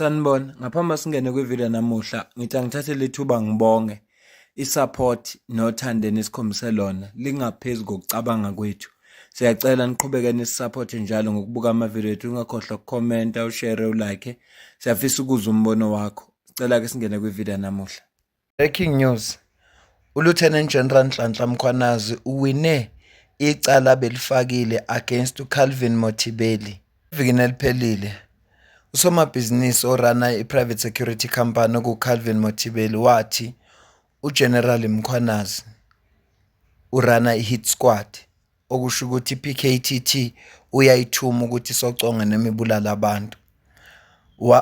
Sanibona, ngaphambi singene kwividiyo namuhla, ngithi angithathe lethuba ngibonge i-support nothando enisikhombise lona lingaphezu kokucabanga kwethu. Siyacela niqhubeke nisisapothe njalo ngokubuka amavidiyo ethu, ungakhohlwa ukukhomenta, ushare, ulike. Siyafisa ukuzwa umbono wakho. Sicela ke singene kwividiyo namuhla. Breaking news, uLieutenant General Nhlanhla Mkhwanazi uwine icala abelifakile against uCalvin Mothibeli. Evikini eliphelile, usomabhizinisi orana i-private security company okuCalvin Mothibeli wathi uGeneral Mkhwanazi urana i-hit squad, okusho ukuthi i-PKTT uyayithuma ukuthi isoconge noma ibulale abantu.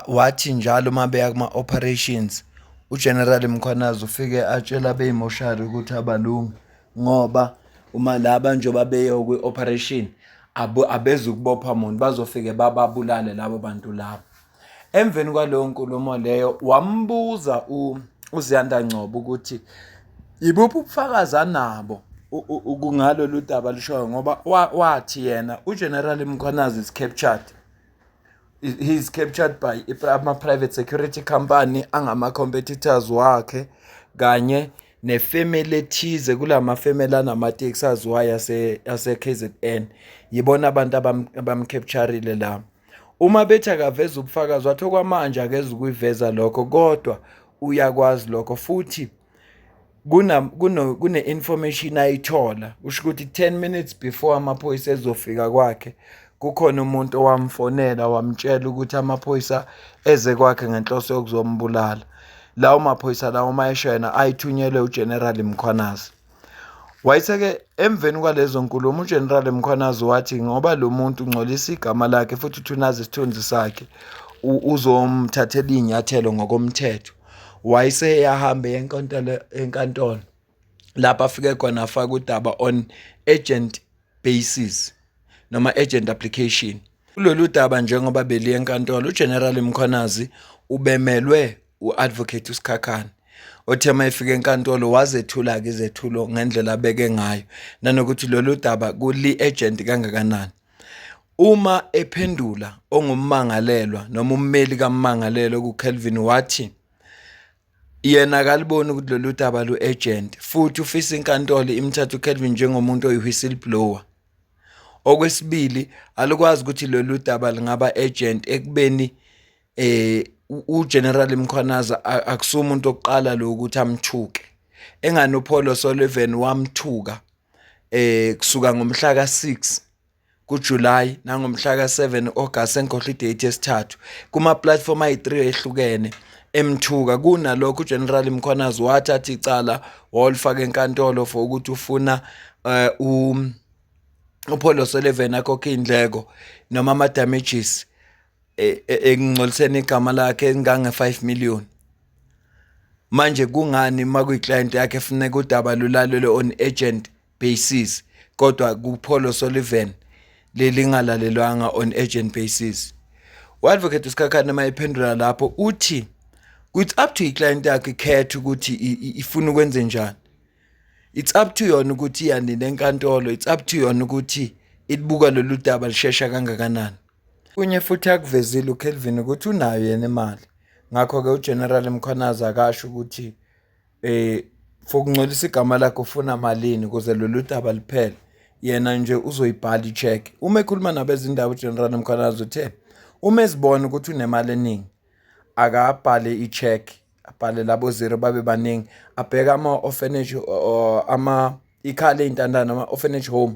Wathi njalo uma beya kuma-operations, uGeneral Mkhwanazi ufike atshele abeyimoshari ukuthi abalungi ngoba uma laba njengoba beyo kwi-operation abezukubopha muntu, bazofike bababulale labo bantu labo. Emveni kwaleyo nkulumo leyo wambuza uZiyanda Ngcobo ukuthi yibuphi ubufakazi anabo ngalolu daba lushoyo, ngoba wathi yena uGeneral Mkhwanazi is captured, he is captured by ama-private security company angama-competitors wakhe kanye nefemeli ethize kulama femeli anamateksi aziwayo ase-KZN. Yibona abantu abamcapturile la. Uma bethi akaveze ubufakazi, wathi okwamanje akeze ukuyiveza lokho, kodwa uyakwazi lokho futhi kune-information ayithola. Kusho ukuthi 10 minutes before amaphoyisa ezofika kwakhe, kukhona umuntu owamfonela wamtshela ukuthi amaphoyisa eze kwakhe ngenhloso yokuzombulala. Lawo maphoyisa lawo uma esho yena ayithunyelwe uGeneral Mkhwanazi. Wayese-ke emveni kwalezo nkulumo uGeneral Mkhwanazi wathi ngoba lo muntu ungcolisa igama lakhe futhi uthunaza isithunzi sakhe, uzomthathela iy'nyathelo ngokomthetho. Wayeseyahamba enkantolo enkantolo lapho afike khona afaka udaba on urgent basis noma urgent application. Kulolu daba njengoba beliya enkantolo, uGeneral Mkhwanazi ubemelwe u-Advocate uSikhakhane, othe uma efika enkantolo wazethula-ke izethulo ngendlela abeke ngayo nanokuthi lolu daba kuli-urgent kangakanani. Uma ephendula ongummangalelwa noma ummeli kammangalelwa kuCalvin wathi yena akaliboni ukuthi lolu daba lu-urgent futhi ufisa inkantolo imthathe uCalvin njengomuntu oyi-whistleblower. Okwesibili, alukwazi ukuthi lolu daba lingaba urgent ekubeni uGeneral Mkhwanazi akusumuntu oqala lo ukuthi amthuke. Engani uPaul O'Sullivan wamthuka kusuka ngomhla ka-6 kuJuly nangomhla ka-7 August, engikhohlwa idate yesithathu, kuma-platform ayi-3 ehlukene emthuka. Kunalokho uGeneral Mkhwanazi wathatha icala walifaka enkantolo for ukuthi ufuna uPaul O'Sullivan akhokhe iy'ndleko noma ama-damages ekungcoliseni igama lakhe engange-5 million. Manje kungani uma kuyi-client yakhe funeka udaba lulalelwe on urgent basis, kodwa kuPaul O'Sullivan lelingalalelwanga on urgent basis? U-Advocate uSikhakhane uma ephendula lapho uthi it's up to i-client yakhe ikhethe ukuthi ifuna ukwenze njani. It's up to yona ukuthi iya nini enkantolo, it's up to yona ukuthi ilibuka lolu daba lishesha kangakanani. Kunye futhi akuvezile uCalvin ukuthi unayo yena imali, ngakho-ke uGeneral Mkhwanazi akasho ukuthi for ukungcolisa igama lakhe ufuna malini ukuze lolu daba liphele. Yena nje uzoyibhala i-cheque. Uma ekhuluma nabezindaba uGeneral Mkhwanazi uthe uma ezibona ukuthi unemali eningi akabhale i-cheque, abhale labo zero babe baningi, abheke ama-orphanage ama ikhaya ley'ntandane, ama-orphanage home,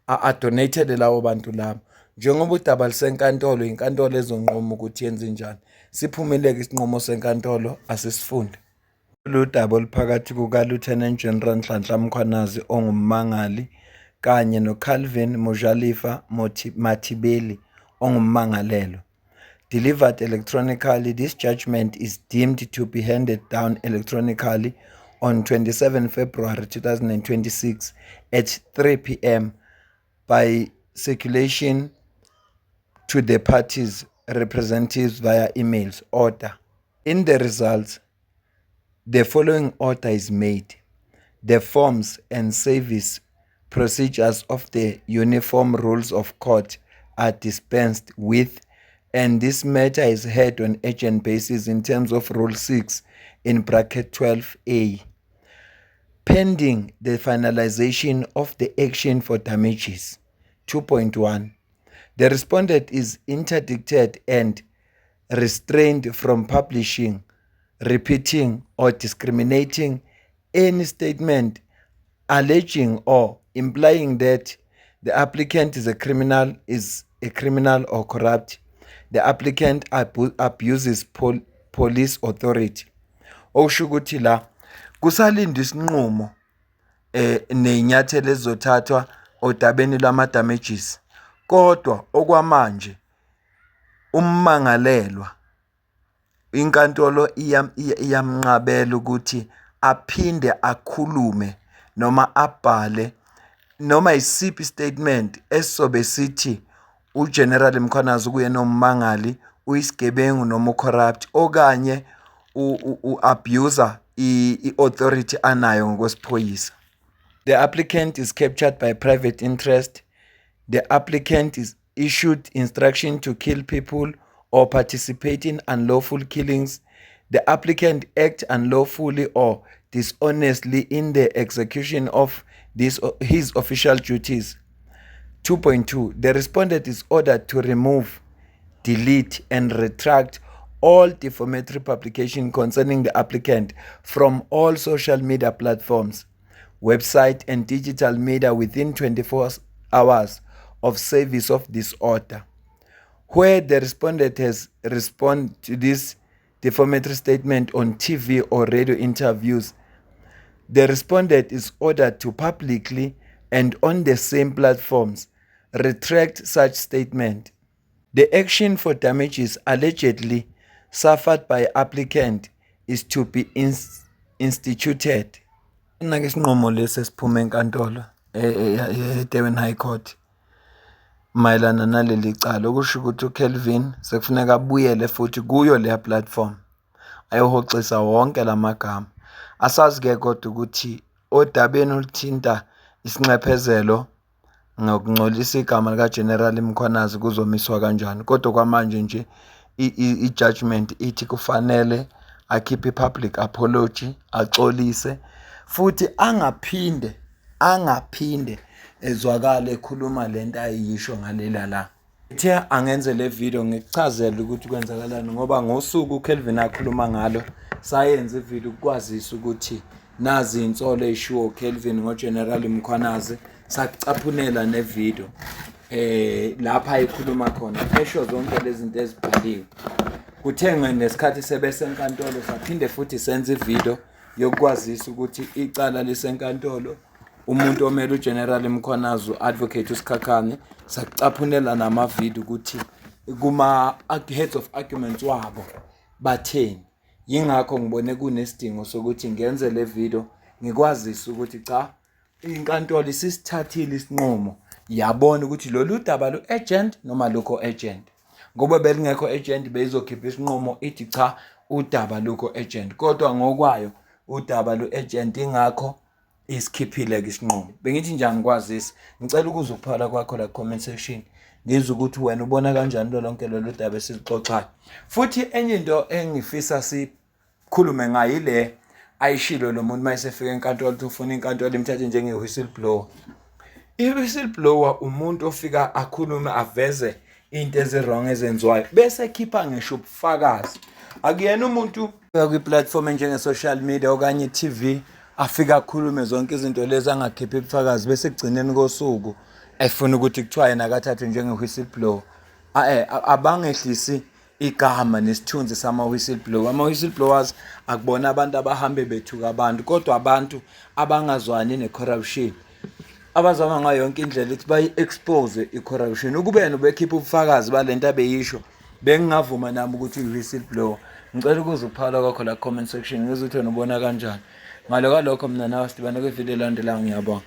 adonate-ele labo bantu labo. Njengoba udaba lusenkantolo, inkantolo ezonquma ukuthi yenze njani. Siphumile-ke isinqumo senkantolo, asisifunde. Lolu daba oluphakathi kuka-Lieutenant General Nhlanhla Mkhwanazi ongummangali kanye noCalvin Mojalefa Mathibeli ongummangalelwa. Delivered electronically, this judgment is deemed to be handed down electronically on 27 February 2026 at 3 p.m. by circulation to the parties' representatives via emails. Order. In the results, the following order is made. The forms and service procedures of the Uniform Rules of Court are dispensed with. And this matter is heard on urgent basis in terms of Rule 6 in bracket 12A, pending the finalization of the action for damages. 2.1 The respondent is interdicted and restrained from publishing, repeating, or discriminating any statement alleging or implying that the applicant is a criminal or corrupt, the applicant abuses police authority. Okusho ukuthi la kusalindwa isinqumo ney'nyathelo ezizothathwa odabeni lwama-damages, kodwa okwamanje ummangalelwa inkantolo iyamnqabela ukuthi aphinde akhulume noma abhale noma isiphi i-statement esizobe sithi uGeneral Mkhwanazi, okuyena ummangali, uyisigebengu noma u-corrupt okanye u-abuse i-authority anayo ngokwesiphoyisa. The applicant is captured by private interest. The applicant is issued instruction to kill people or participate in unlawful killings. The applicant act unlawfully or dishonestly in the execution of his official duties. 2.2 The respondent is ordered to remove, delete, and retract all defamatory publication concerning the applicant from all social media platforms, website, and digital media within 24 hours of service of this order. Where the respondent has responded to this defamatory statement on TV or radio interviews, the respondent is ordered to publicly and on the same platforms retract such statement. The action for damages allegedly suffered by applicant is to be instituted. Nake isinqumo lesi esiphuma enkantolo e-Durban High Court mayelana naleli cala, okusho ukuthi uKelvin sekufuneka abuyele futhi kuyo leya platform ayohoxisa wonke lamagama. Asazi-ke kodwa ukuthi odabeni oluthinta isinxephezelo ngokungcolisa igama lika-General Mkhwanazi kuzomiswa kanjani, kodwa kwamanje nje i-judgment ithi kufanele akhiphe i-public apology, axolise futhi angaphinde ezwakale ekhuluma lento ayisho ngalela la. Ithe angenze le video ngikuchazele ukuthi kwenzakalani, ngoba ngosuku uKelvin akhuluma ngalo sayenza ividiyo ukukwazisa ukuthi nazi iy'nsolo ey'shiwo uKelvin ngoGeneral Mkhwanazi, sakucaphunela nevidiyo lapha ayikhuluma khona esho zonke lezi zinto ezibhaliwe. Kuthe nesikhathi sebesenkantolo saphinde futhi senza ividiyo yokukwazisa ukuthi icala lisenkantolo, umuntu omele uGeneral Mkhwanazi, u-Advocate uSikhakhane, sakucaphunela namavidiyo ukuthi kuma-heads of arguments wabo batheni. Yingakho ngibone kunesidingo sokuthi ngenze le video ngikwazise ukuthi cha, inkantolo isisithathile isinqumo, yabona ukuthi lolu daba lu-urgent noma alukho urgent. Ngoba belingekho urgent, beyizokhipha isinqumo ithi cha, udaba alukho urgent, kodwa ngokwayo udaba lu-urgent, ingakho isikhiphile-ke isinqumo. Bengithi nje angikwazise, ngicela ukuzwa ukuphawula kwakho la ku-comment section, ngizwe ukuthi wena ubona kanjani lo lonke lolu daba esilixoxayo. Futhi enye into engifisa sikhulume ngayo ile ayishilo lo muntu mayesefika enkantolo ukuthi ufuna inkantolo imthathe njenge-whistleblower. I-whistleblower umuntu ofika akhulume, aveze into ezi-wrong ezenziwayo bese ekhipha ngisho ubufakazi. Akuyena umuntu kwi-platform enjenge-social media okanye i-TV afike akhulume zonke izinto lezi angakhiphi ubufakazi, bese ekugcineni kosuku efuna ukuthi kuthiwa yena akathathwe njenge-whistleblower. Abangehlisi igama nesithunzi sama-whistleblower. Ama-whistleblowers akubona abantu abahambe bethuka abantu, kodwa abantu abangazwani ne-corruption, abazama ngayo yonke indlela ukuthi bayi-expose i-corruption. Ukube yena ubekhipha ubufakazi balento abeyisho, bengingavuma nami ukuthi uyi-whistleblower. Ngicela ukuzwa ukuphawula kwakho la ku-comment section, ngizwe ukuthi wena ubona kanjani. Ngalo kwalokho, mina nawe sidibane kwividiyo elandelayo. Ngiyabonga.